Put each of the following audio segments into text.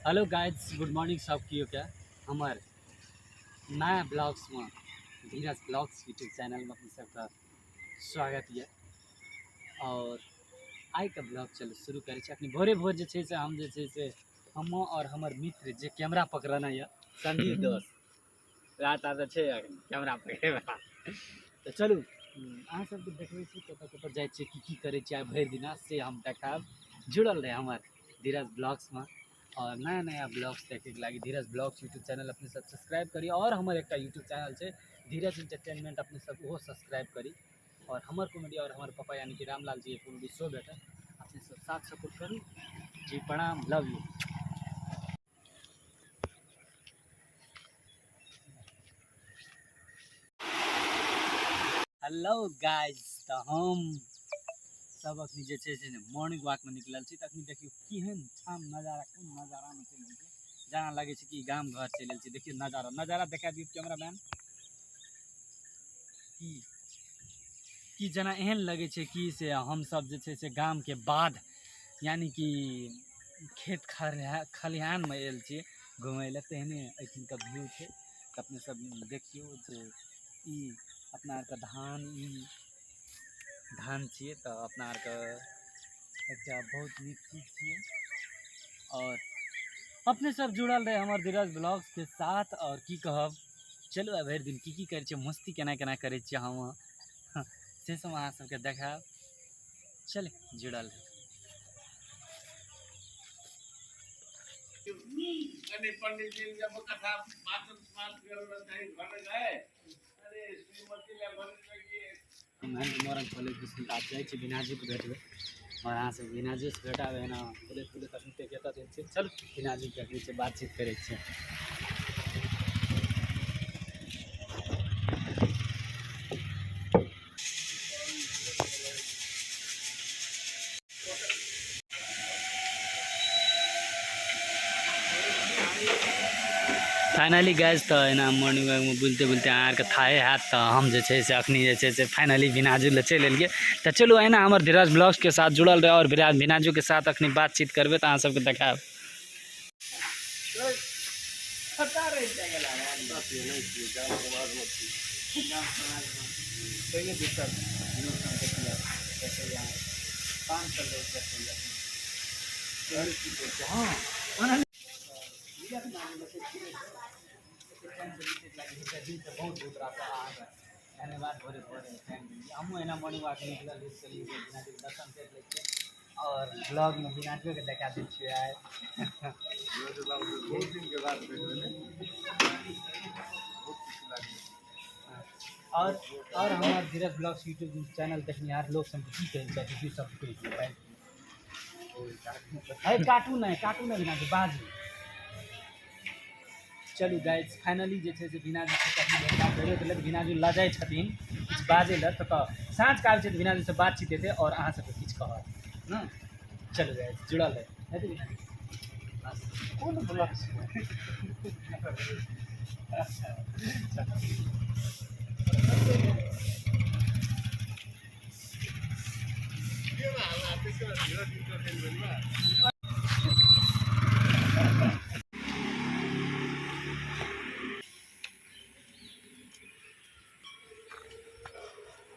Hello guys, good morning सब केओ के। हमर नया ब्लॉग्समे धीरज ब्लॉग्स यूट्यूब चैनलमे अपने सबके स्वागत यऽ। और आइके ब्लॉग चलू शुरू करै छी। अखनी भोरे भोर जे छै से हम जे छै से हम और हमर मित्र जे कैमरा पकड़ने यऽ संदीप दोस्त रात आब छै अखनी कैमरा पकड़ैवला। तऽ चलू अहाँ सबके देखबै छी कतऽ कतऽ जाइ छियै, की की करै छियै आइ भरि दिना, से हम देखायब। जुड़ल रहै हमर धीरज ब्लॉग्समे और नया नया ब्लॉग्स देखैके लागि धीरज ब्लॉग्स यूट्यूब चैनल अपने सब सब्सक्राइब करी। और हमर एकटा यूट्यूब चैनल छै धीरज इंटरटेनमेंट, अपने सब ओहो सब्सक्राइब करी। और हमर कॉमेडी और हमर पापा यानी कि रामलाल जी के कॉमेडी शो भेटत, अपने सब साथ सपोर्ट करू जी। प्रणाम, लव you. Hello guys, तऽ हम सब अखनी जे छै से मॉर्निंग वॉकमे निकलल छी। तऽ अखनी देखियौ केहन ठाम नजारा, कोन नजारामे चलि गेल छै, जेना लगै छै कि गाम घर चलि गेल छी। देखियौ नजारा, नजारा देखा दियौ कैमरामैन। की की जेना एहन लगै छै कि से हमसब जे छै से गामके बाध यानी कि खेत खलिहानमे आयल छियै घुमै लए, तेहने एहिठामके व्यू छै। तऽ अपने सब देखियौ जे ई अपना आरके धान, ई धान छियै। तऽ अपना आरके एकटा बहुत नीक चीज छियै। और अपने सब जुड़ल रहे हमर धीरज ब्लॉग्सके साथ। और की कहब, चलू आइ भरि दिन की की करै छियै, मस्ती केना केना करै छियै हम, से सब अहाँ सबके देखायब। चल जुड़ल रहे। अनि पण्डितजीले जब कथा वाचन समाप्त गरेर चाहिँ घर गए, अनि श्रीमतीलाई भनिसके। महेंद्र मोरंग कॉलेज दिस आब जाइ छी, बिनाजीके भेटबै और अहाँसँ बिनाजीसँ भेटाबै। एना बोलैत बोलैत अखन तक एतऽ जाइ छियै। चलू बिनाजीके अखनी से बातचीत करै छियै। फाइनली गाइज, तऽ एना मॉर्निंग वॉकमे बुलते बुलते अहाँ आरके थाहे हैत। तऽ हम जे छै से अखनी जे छै से फाइनली बिनाजू लए चलि एलियै। तऽ चलू एना हमर धीरज ब्लॉग्सके साथ जुड़ल रहै और बिनाजूके साथ अखनी बातचीत करबै तऽ अहाँ सबके देखायब। बहुत बहुत रास अहाँके धन्यवाद। भोरे भोरे टाइम देलियै। हमहूँ एना मॉर्निंग वॉक निकलल रही, चलिए बिनाजूके दर्शन करि लै छियै और ब्लॉगमे बिनाजूके देखा दै छियै आइ। बहुत दिनके बाद भेट भेलै, बहुत खुशी लागल। और हमर धीरज ब्लॉग्स यूट्यूब चैनल देखनिहार लोक सबके की कहै चाहै छी, सब कहि दियौ। है काटू नहि, काटू नहि बिनाजू, बाजू। चलू गाइज, फाइनली जे छै से बिनाजू से कखनी भेटघाट भेबे केलै। तऽ बिनाजू लजाइ छथिन किछु बाजै लए, तऽ साँझ काल छै तऽ बिनाजूसँ बातचीत हेतै और अहाँ सबके किछु कहत ने। चलू गाइज, जुड़ल रहै हेतै बिनाजू। कोन ब्लॉग छै?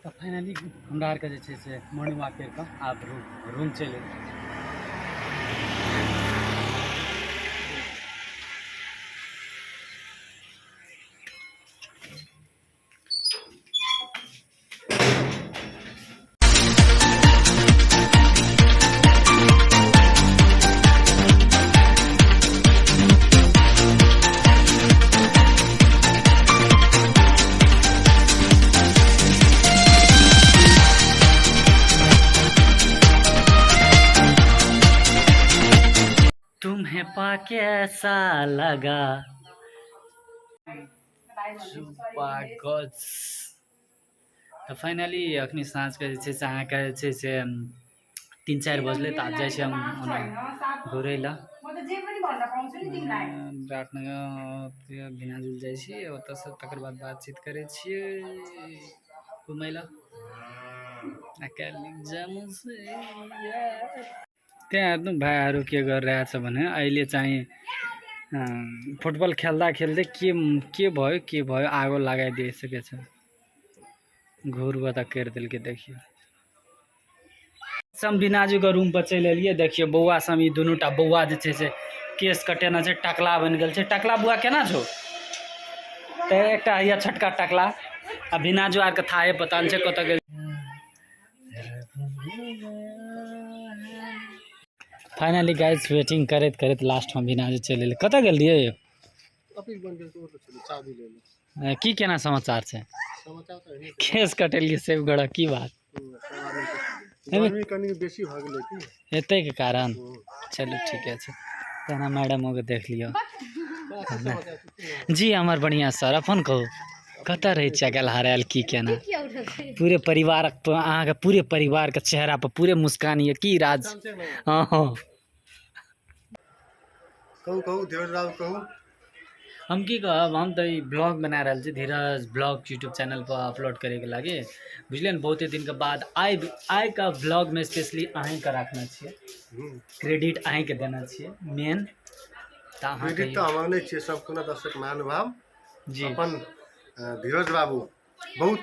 तऽ फाइनली हमरा आरके जे छै से मॉर्निंग वॉक करि कऽ आब रूम चलि एलियै। तुम्हें पाके ऐसा लगा गॉड्स। तऽ फाइनली अखनी साँझके जे छै से अहाँके जे छै से 3-4 बजलै। तऽ आब जाइ छी हम ओना घुरै लए। विराटनगर बिनाजुल जाइ छी, ओतऽसँ तकर बाद बातचीत करै छियै घुमै लए। आ काल्हि एग्जाम छै। त्यहाँ हेर्नु भाइहरू के गरिरहेछ भने अहिले चाहिँ फुटबॉल खेल्दा खेल्दै के के भयो के भयो, आगो लगाइदिए सकेछ, घूर बता करि देलकै। देखियौ सब बिनाजूके रूम पर चलि एलियै। देखियौ बौआ सब, ई दुनूटा बौआ जे छै से केश कटेने छै, टकला बनि गेल छै। टकला बौआ केना छौ? तऽ एकटा हैया छोटका टकला, आ बिनाजू आरके थाहे पता नहि छै कतऽ गेल। फाइनली गाइस वेटिंग करैत करैत लास्टमे बिनाजू चलि एलै। कतऽ गेल रहियै? ऑफिस बंद भेल तऽ ओ तऽ छलै चाभी लै लए। की केना समाचार छै? समाचार तऽ एहने छै। केश कटेलियै सेब गड़ा की बात? सब आदमी के गर्मी कनि बेसी भऽ गेलै की एतेके कारण। चलू ठीके छै। तेना मैडमोके देख लियौ। जी हमर बढ़िआँ सर, अपन कहू, कतऽ रहै छियै आइ काल्हि हरायल की केना? पूरे परिवारक अहाँके पूरे परिवारके चेहरा पर पूरे मुस्कान यऽ, की राज? हँ हँ। कहू कहू धीरज बाबू कहू। हम की कहब, हम तऽ ई ब्लॉग बना रहल छी, धीरज ब्लॉग यूट्यूब चैनल पर अपलोड करैके लागी, बुझलियै ने? बहुते दिनके बाद आइ आइके ब्लॉगमे स्पेशली अहीँके राखने छियै, क्रेडिट अहीँके देने छियै मेन। तऽ अहाँ क्रेडिट तऽ हमर नहि छियै, सम्पूर्ण दर्शक महानुभाव जी अपन धीरज बाबू बहुत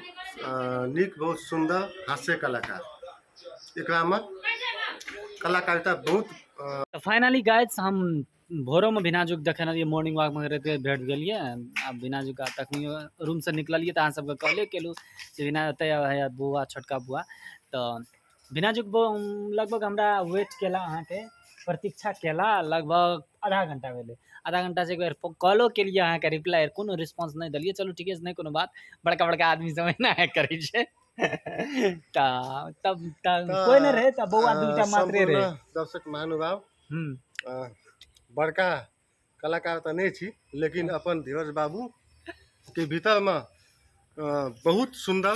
नीक, बहुत सुन्दर हास्य कलाकार, एकरामे कलाकारिता बहुत। तऽ फाइनली गाइस हम भोरोमे भिनाजूके देखने रहियै, मॉर्निंग वॉकमे रहिते भेट गेलियै। आ भिनाजूके तखनी रूमसँ निकललियै तऽ अहाँ सबके कहले केलहुँ जे भिना एतऽ हैया बौआ, छोटका बौआ। तऽ भिनाजूके लगभग हमरा वेट केला, अहाँके प्रतीक्षा केला लगभग आधा घंटा भेलै। आधा घंटासँ एक बेर कॉलो केलियै, अहाँके रिप्लाई कोनो रिस्पॉन्स नहि देलियै। चलू ठीके छै, नहि कोनो बात, बड़का बड़का आदमी सब एना करै छै। तऽ तब तऽ कोइ नहि रहै, तऽ बौआ दूटा मात्रे रहै। सम्पूर्ण दर्शक महानुभाव, बड़का कलाकार तऽ नहि छी, लेकिन अपन धीरज बाबू के भीतरमे बहुत सुन्दर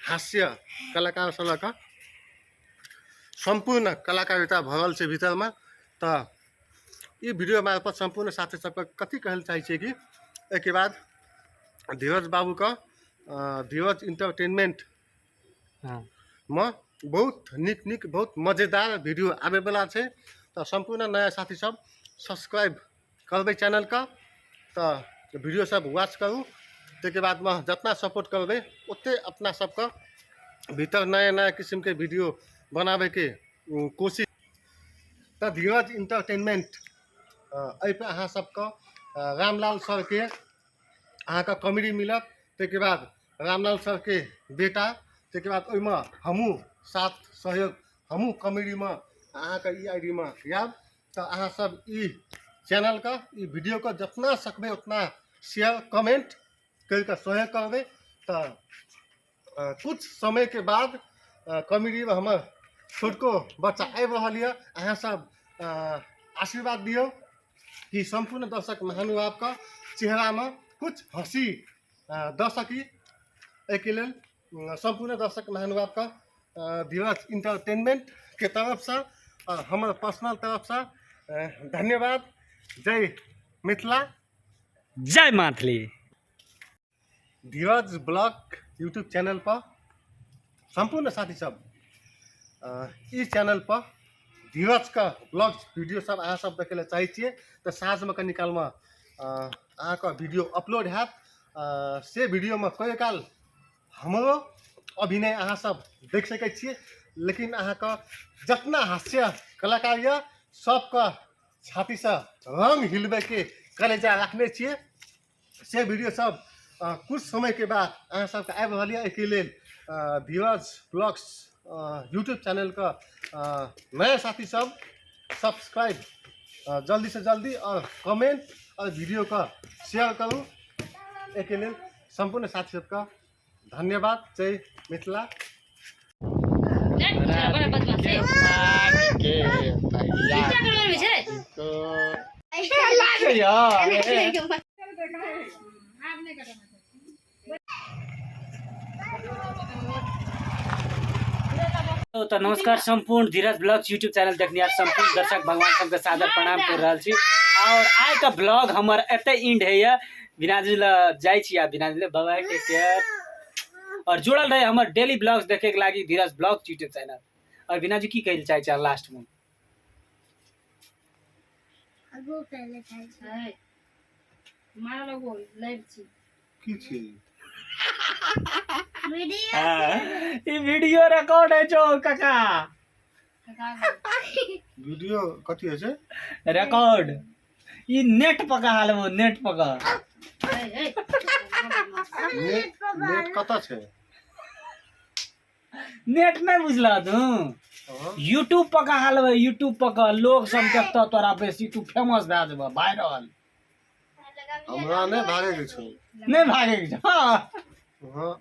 हास्य कलाकारसँ लऽ कऽ सम्पूर्ण कलाकारिता भरल छै भीतरमे। तऽ ई वीडियो मार्फत सम्पूर्ण साथी सबके कथी कहै लए चाहै छियै कि एहिके बाद धीरज बाबूके धीरज इंटरटेनमेंट मे बहुत नीक नीक, बहुत मजेदार वीडियो आबैवला छै। तऽ सम्पूर्ण नया साथी सब सब्सक्राइब करबै चैनलके, तऽ वीडियो सब वॉच करू। ताहिके बादमे जितना सपोर्ट करबै ओते अपना सबके भीतर नया नया किसिमके वीडियो बनाबैके कोशिश। तऽ धीरज इंटरटेनमेंट एहिपर अहाँ सबके रामलाल सरके अहाँके कॉमेडी मिलत, ताहिके बाद रामलाल सरके बेटा, ताहिके बाद ओहिमे हमहूँ साथ सहयोग, हमहूँ कॉमेडीमे अहाँके ई I D मे आयब। तऽ अहाँ सब ई चैनलके, ई वीडियोके जितना सकबै उतना शेयर कमेंट करिके सहयोग करबै। तऽ कुछ समयके बाद कॉमेडीमे हमर छोटको बच्चा आबि रहल यऽ। अहाँ सब आशीर्वाद दियौ कि सम्पूर्ण दर्शक महानुभावके चेहरामे कुछ हँसी दऽ सकी। एहिके लेल सम्पूर्ण दर्शक महानुभावके धीरज इन्टरटेनमेन्टके तरफसँ आओर हमर पर्सनल तरफसँ धन्यवाद। जय मिथिला, जय मैथिली। धीरज ब्लॉग यूट्यूब चैनल पर सम्पूर्ण साथी सब ई चैनल पर धीरज का ब्लॉग वीडियो सब अहाँ सब देखे ला चाहै छियै तऽ साँझमे कनी कालमे अहाँके वीडियो अपलोड हैत। से वीडियोमे कहियो काल हमरो अभिनय अहाँ सब देख सकै छियै, लेकिन अहाँके जितना हास्य कलाकार यऽ सबके छातीसँ रंग हिलबैके कलेजा राखने छियै। से वीडियो सब कुछ समयके बाद अहाँ सबके आबि रहल यऽ। एहिके लेल धीरज ब्लॉग्स यूट्यूब चैनलके नया साथी सब सब्सक्राइब जल्दीसँ जल्दी आओर कमेंट आओर वीडियोके शेयर करू। एहिके लेल सम्पूर्ण साथी सबके धन्यवाद। जय मिथिला। तऽ नमस्कार सम्पूर्ण धीरज ब्लॉग यूट्यूब चैनल देखनिहार सम्पूर्ण दर्शक भगवान सबके सादर प्रणाम कर रहल छी। और आइ के ब्लॉग हमर एते एंड होइए। बिनाजी ल जाइ छी आ बिनाजी ल बाय टेक केयर। और जुड़ल रहे हमर डेली ब्लॉग्स देखे के लागी धीरज ब्लॉग यूट्यूब चैनल। और बिनाजी की कहै चाहै छी लास्ट में? आगू पहले खाइ छै मारा लगो लाइव छी। की छी? वीडियो। ई वीडियो रिकॉर्ड होइ छौ काका। वीडियो कथी होइ छै? रिकॉर्ड। ई नेट पका हालबो, नेट पका। नेट, नेट कतऽ छै? नेट नहि बुझल तू? हँ। यूट्यूब पका हालबै, यूट्यूब पका लोग सब देखतौ तोरा बेसी, तू फेमस भए जेबह, वायरल। हमरा नहि भागे के छै। नहि भागे के छौ? हँ। हँ।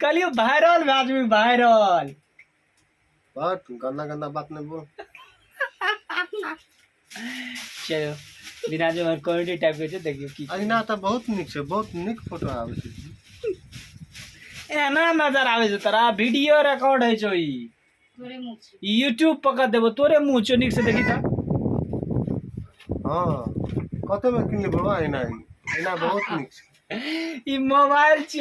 कहलियौ वायरल भए जेबही, वायरल। बात गंदा गंदा बात नहि बोल। चलो बिना जे कॉमेडी टाइप के छै, देखियौ की। अहिना तऽ बहुत नीक छै, बहुत नीक फोटो आबै छै। एना नजर आबै छै तोरा, वीडियो रिकॉर्ड होइ छौ ई। तोरे मुँह छै। यूट्यूब पकड़ देबो, तोरे मुँह छौ, नीक से देखी तऽ। हँ, कतेमे किनली बाबा अहिना? ई अहिना बहुत नीक छै। ई मोबाइल छियै।